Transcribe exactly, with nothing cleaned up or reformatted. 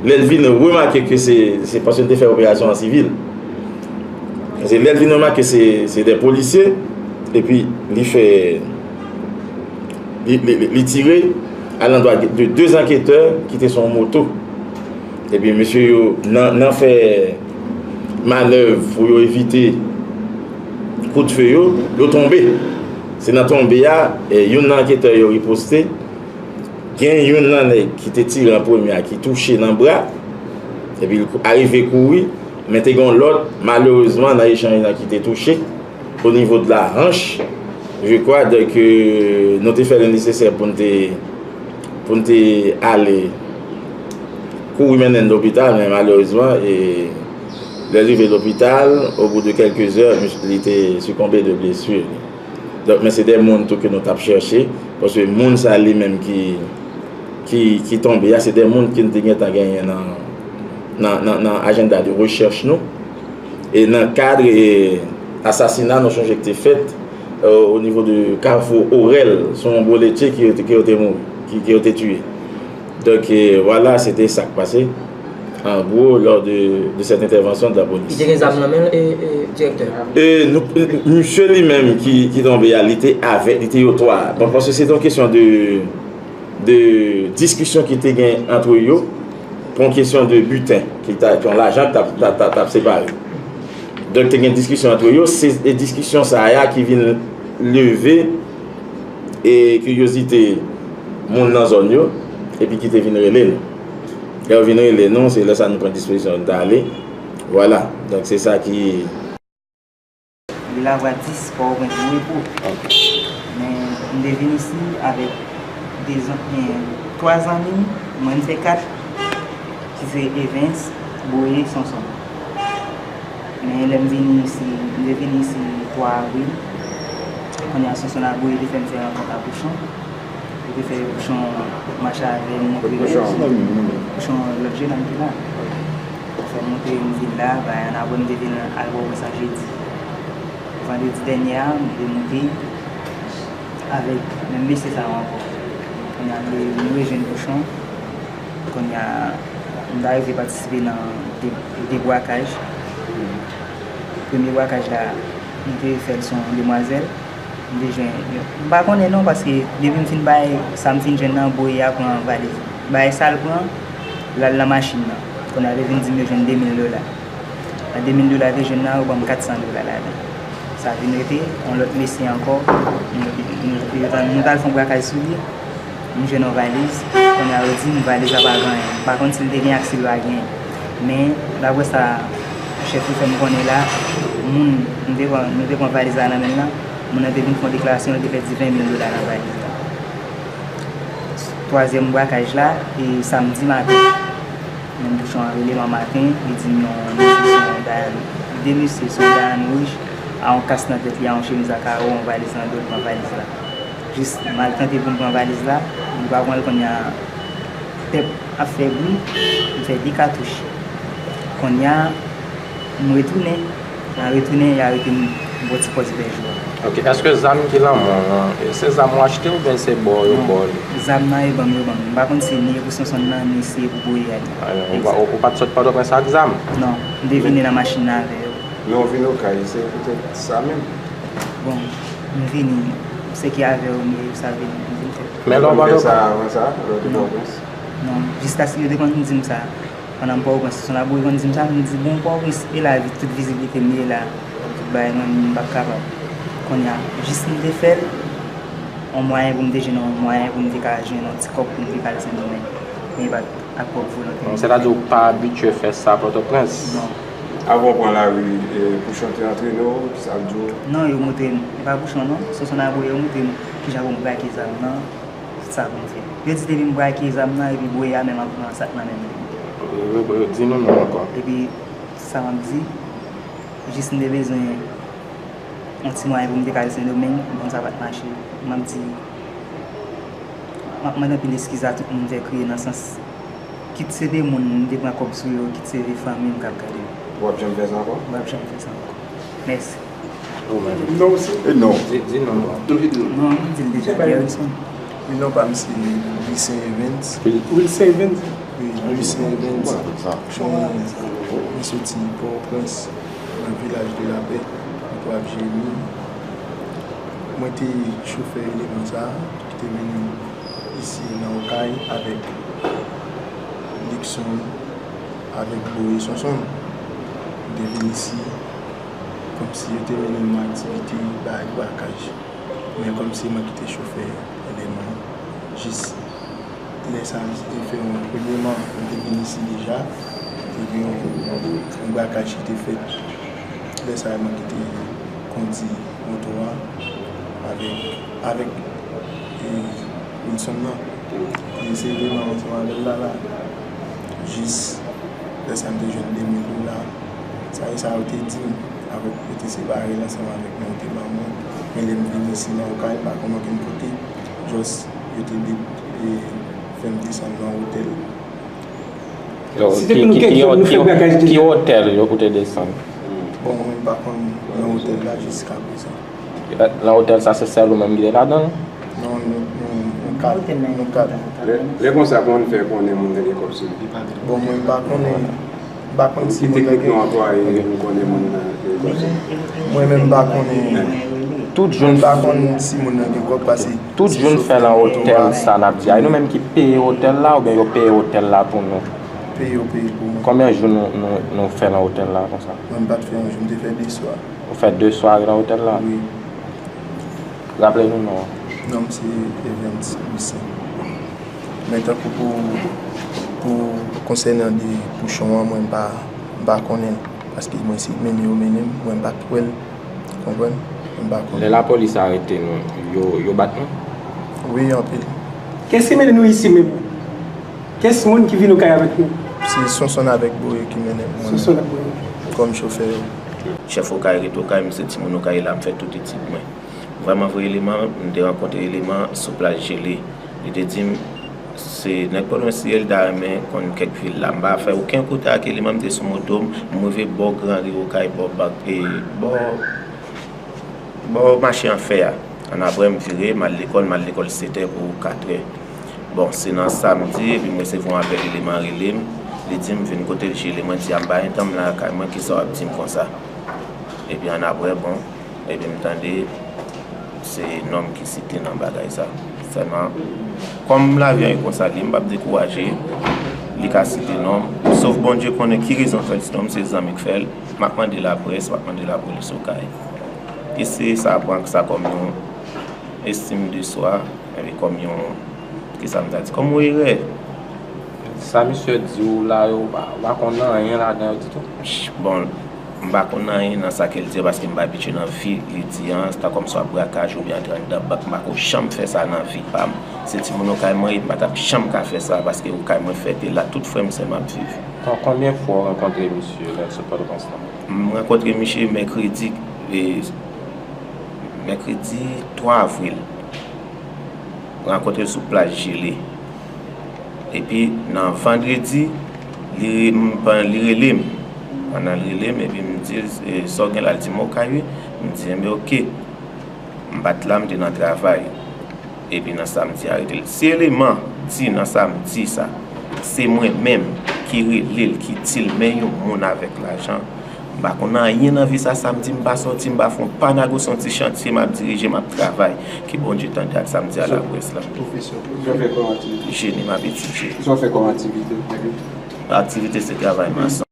Lè l vin remake ke se, se paske n te fè operasyon an sivil. Se lè l vin remake se, se de polisye, epi li fè, li, li, li, li tire alandwa de de anketè ki te sou yon moto. Epi mesye yo, nan, nan fè manèv pou yo evite kout fe yo, yo tonbe. Se nan tonbe a, eh, youn nan anketè yo riposte. Gen youn nan nèg ki te tire an premye a ki touche nan bra, epi l arive kouri, men te gen yon lòt, malerezman, nan echanj nan ki te touche o nivo de la hanche, je crois, donk, euh, nou te fè le nesesè pou n te, pou n te ale kouri mennen l lopital, men malerezman, e, lè l rive lopital, au bout de quelques heures, li te sikonbe de blessure li. Donk, men se de moun tou ke nou t ap chèche, paske moun sa li menm ki, ki, ki tonbe a, se de moun ke n te gentan genyen nan, nan, nan, nan ajanda de rechèch nou. E nan kad, e, asasina nou sonje ki te fèt, e, o nivo de Kafou Orèl, se yon boletye ki, ki yo te mouri, ki, ki yo te tiye. Donk, e, vwala, se te sa k pase, an gwo, lò de, de cette intervention de la police. Li te gen zam nan men l, e, e, direktè? E, nou, misye li menm ki, ki tonbe a, li te avèk, li te yo twa. Bon, paske se te yon kesyon de, de diskisyon ki te gen ant yo, pou yon kesyon de biten, ki ta, ki yon lajan ki t ap, t ap, t ap, t ap separe. Donk, te gen diskisyon ant yo, se, e diskisyon sa a ki vin leve e kiryozite moun nan zòn yo, epi ki te vin rele nou. Lè yo vin rele nou, se lè sa nou pran dispozisyon nou t ale. Vwala. Donk, se sa ki. Li Lavwa dis, Pòtoprens, Repo. Men, m te vin isi avèk de zan-, en, twa zanmi m, mwen m fè kat, ki se Evens, Boye, Sonson. Men lè m vini isi, m te vini isi twa avril. Kounye a Sonson Aboye te fè m fè rankont ak Pouchon. Li te fè Pouchon mache avè m, montre m. Pouchon lòt jèn ki la. Fè m montre m vil la, bay an apre m te vin al Pòtoprens an jedi. Vandredi dènye a, m te monte avèk menm mesye sa yo ankò. Kounye a, nou, nou rejwenn Pouchon. Kounye a, m ta rive patisipe nan de, de brakaj. Premye brakaj la, m te fè l sou yon demwazèl. M te jwenn, m pa konnen non, paske depi m fin bay sa m fin jwenn nan, Boye a pran valiz. Bay sa l pran, l al nan machin nan. Kounye a, yo vin di m yo jwenn de mil dola. Nan de mil dola yo te jwenn nan, yo ban m kat san dola ladan. Sa vin rete, yon lòt mesye ankò, nou, nou, nou, nou t al fè yon brakaj sou li, m jwenn yon valiz, kounye a yo di m valiz la pa gen anyen. M pa konn si l te gen ak si l pa gen. Men, daprè sa chèf yo fè m konnen la, moun, nou te pran, nou te pran valiz la nan men l lan, moun nan te vin fè yon deklarasyon, li te pèdi ven mil dola nan valiz la. Twazyèm brakaj la, e samdi maten. Menm Pouchon an rele m an maten, li di m yon mesye se yon Dayan, de mesye se yon Dayan wouj, a yon kas nan tèt li, a yon chemiz a kawo, yon valiz nan do l, pran valiz la. Jis m al tante pou m pran valiz la, m pa pran l, kounye a tèt ap fè bri, m fè de katouch. Kounye a, m retounen, lè m retounen, y arete m bò ti pòs Bèjou a. Ok, èske zam ki nan men w lan, se zam ou achte oubyen se ba w yo ba w li? Zam nan yo ban m, yo ban m. M pa konn si li ye pou Sonson nan, ni si ye pou Boye a li. Ah, ou pa, ou, ou pa t sot Pòtoprens ak zam? Non, m te vini nan machin nan avè yo. Men w vin Okay, se poutèt sa menm? Bon, m vini, se ki avè yo m ye, sa vin, m vin fè. Men lè w Pòtoprens? Sa avan sa, lè w te Pòtoprens? Non, jiskaske yo te konn di m sa. Pandan m Pòtoprens, Sonson Aboye konn di m sa, m di, bon, Pòtoprens, e la, tout viziblite m ye la, tout bagay mwen, m p ap kapab. Kounye a, jis m te fè l, yon mwayen pou m te jwenn yon mwayen pou m te ka jwenn yon ti kòb pou m te ka al Sendomeng. Men e pa t ak pwòp volonte m. Sètadi ou pa abitye fè sa Pòtoprens? Non. Avan w pran lari, e, Pouchon te antrene w, sa l di w? Non, yo montre m, e pa Pouchon non, Sonson Aboye yo montre m kijan pou m brake zam nan. Sa pou m fè. Yo di depi m brake zam nan epi Boye a menm ap pran sa k nan men m. Di nou non ankò. Epi sa m ap di, jis m te bezwen yon ti mwayen pou m te ka al Sendomeng, bon sa pa t mache. M ap di, m ap mande anpil eskiz a tout moun m fè kriye nan sans, kit se de moun m te pran kòb sou yo, kit se vye fanmi m k ap gade m. W ap janm fè sa ankò? M p ap janm fè sa ankò. Mèsi. Ou menm? Non, osi. E non. Di, di non, non. Non, m di l deja, Gerson. Men non pa m se Wilson Evans. Wil-, Wilson Evans? Wi, Louis Evens. Mwen, mwen soti Pòtoprens, nan vilaj de la Paix, nan Twavjeni. Mwen te chofè eleman sa a ki te mennen m isi nan Okay avèk Luckson, avèk Boye Sonson. Mwen te vin isi kòmsi yo te mennen m nan aktivite bay brakaj. Men kòmsi mwen ki te chofè eleman an, jis lè sa a, m te fè yon premye man, m te vin isi deja, te gen yon, yon brakaj ki te fèt. Lè sa a, mwen ki te kondi moto a avèk, avèk, e, Wilson nan. Te eseye demann ansanm avè l la, la. Jis lè sa a, m te jwenn de mil dola. Sa e sa yo te di m. Avèk, yo te separe l ansanm avèk mwen, yo te ban mwen. Men lè m vin isi nan Okay, m pa konn okenn kote. Jis, yo te de-, e, fè m desann nan otèl. Yo, Si se ki, pou nou ki, kèk ki, zòn, nou ki, fè bagaj ki deja. Otèl yo pou te desann? Bon, mwen pa konn nan otèl la jiska prezan. Nan otèl sa, se sèl ou menm ki te ladan l? Non, nou, nou, nou kat, nou kat. Lè, lè konsa, kòman n fè konnen moun nan gen kòb sou li? Bon, mwen pa konnen, m pa konn si moun nan gen. Ki teknik nou anplwaye pou n konnen moun nan gen kòb sou li? Mwen menm, m pa konnen. Tout jou n pa konn si moun nan gen kòb, paske tout jou n fè nan otèl sa n ap di a. E nou menm ki peye otèl la, oubyen yo peye otèl la pou nou? Peye, yo peye pou mwen. Konbyen jou nou, nou, nou fè nan otèl la konsa? Mwen, m pa t fè yon jou, m te fè de swa. Ou fè de sware nan otèl la? Wi. Raple nou non an. Non m se Evens Louissaint. Men tankou pou, pou konsènan de pouchon an, mwen m pa, m pa konnen, paske mwen se mennen yo mennen m, mwen m pa t wè l, konprann? Mwen m pa konnen. Lè lapolis arete nou, yo, yo bat nou? Wi, anpil. Kiyès ki mennen nou isi menm? Kiyès moun ki vin Okay avèk nou? Se Sonson avèk Boye ki mennen mwen. Sonson ak Boye. Kòm chofè yo. Chèf Okay rete Okay, m se timoun Okay la, m fè tout etid mwen. Vrèman vre eleman, m te rankontre eleman sou plaj Jele. Li te di m, se nèg Pòtoprens li ye, li ta renmen konn kèk vil la. M pa fè okenn kontè ak eleman, m te sou moto m, m rive bò Gran Ri Okay, bò bak, e, bò, bò mache an fè a. Annapre, m vire, m al lekòl, m al lekòl sèt è pou kat è. Bon, se nan samdi, epi m resevwa yon apèl eleman rele m, li di m vin kote l Jele, mwen di a m pa gen tan, m nan lakay mwen, kisa w ap di m konsa? Epi annapre, bon, epi m tande se nonm ki site nan bagay sa. Sèlman, kòm lavi an ye konsa l ye, m p ap dekouraje, li ka site nonm. Sof Bondye konnen ki rezon fè l site nonm, se zanmi k fè l. M ap mande laprès, m ap mande lapolis Okay. Eseye sa, pran sa kòm yon estim de swa, epi kòm yon, kisa m ta di, kòm yon erè. Sa misye di w la yo, ou pa, ou pa konn anyen ladan yo ditou? Bon, m pa konn anyen nan sa ke l di a, paske m pa abitye nan vi li di an, tankou m swa brakaj oubyen antre anndan bank, m pa ko janm fè sa nan vi pa m. Se timoun Okay mwen ye, m pa t ap janm ka fè sa, paske Okay mwen fèt e la tout frè m, sè m ap viv. Kon-, konbyen fwa w rankontre misye lè l sot Pòtoprens lan? M rankontre misye mèkredi, e, mèkredi twa avril. M rankontre l sou plaj Jele. Epi nan vandredi, li re-, m, pandan li rele m. Pandan l rele m, epi m di l, e, sa w gen la? L di m Okay wi. M di, enben, oke. M pa t la, m te nan travay. Epi nan samdi a rete l. Si eleman di nan samdi sa, se mwen menm ki rele l, ki di l, men yon moun avèk lajan, m pa konn anyen nan vi sa, samdi m pa sòti, m pa fè yon pa nago, se yon ti chantye m ap dirije, m ap travay. Ke Bondye tande ak sa m di a laprès la. Pwofesyon, kisa w fè kòm aktivite? Jeni, m ap etidye. Kisa w fè kòm aktivite? Aktivite se travay mason.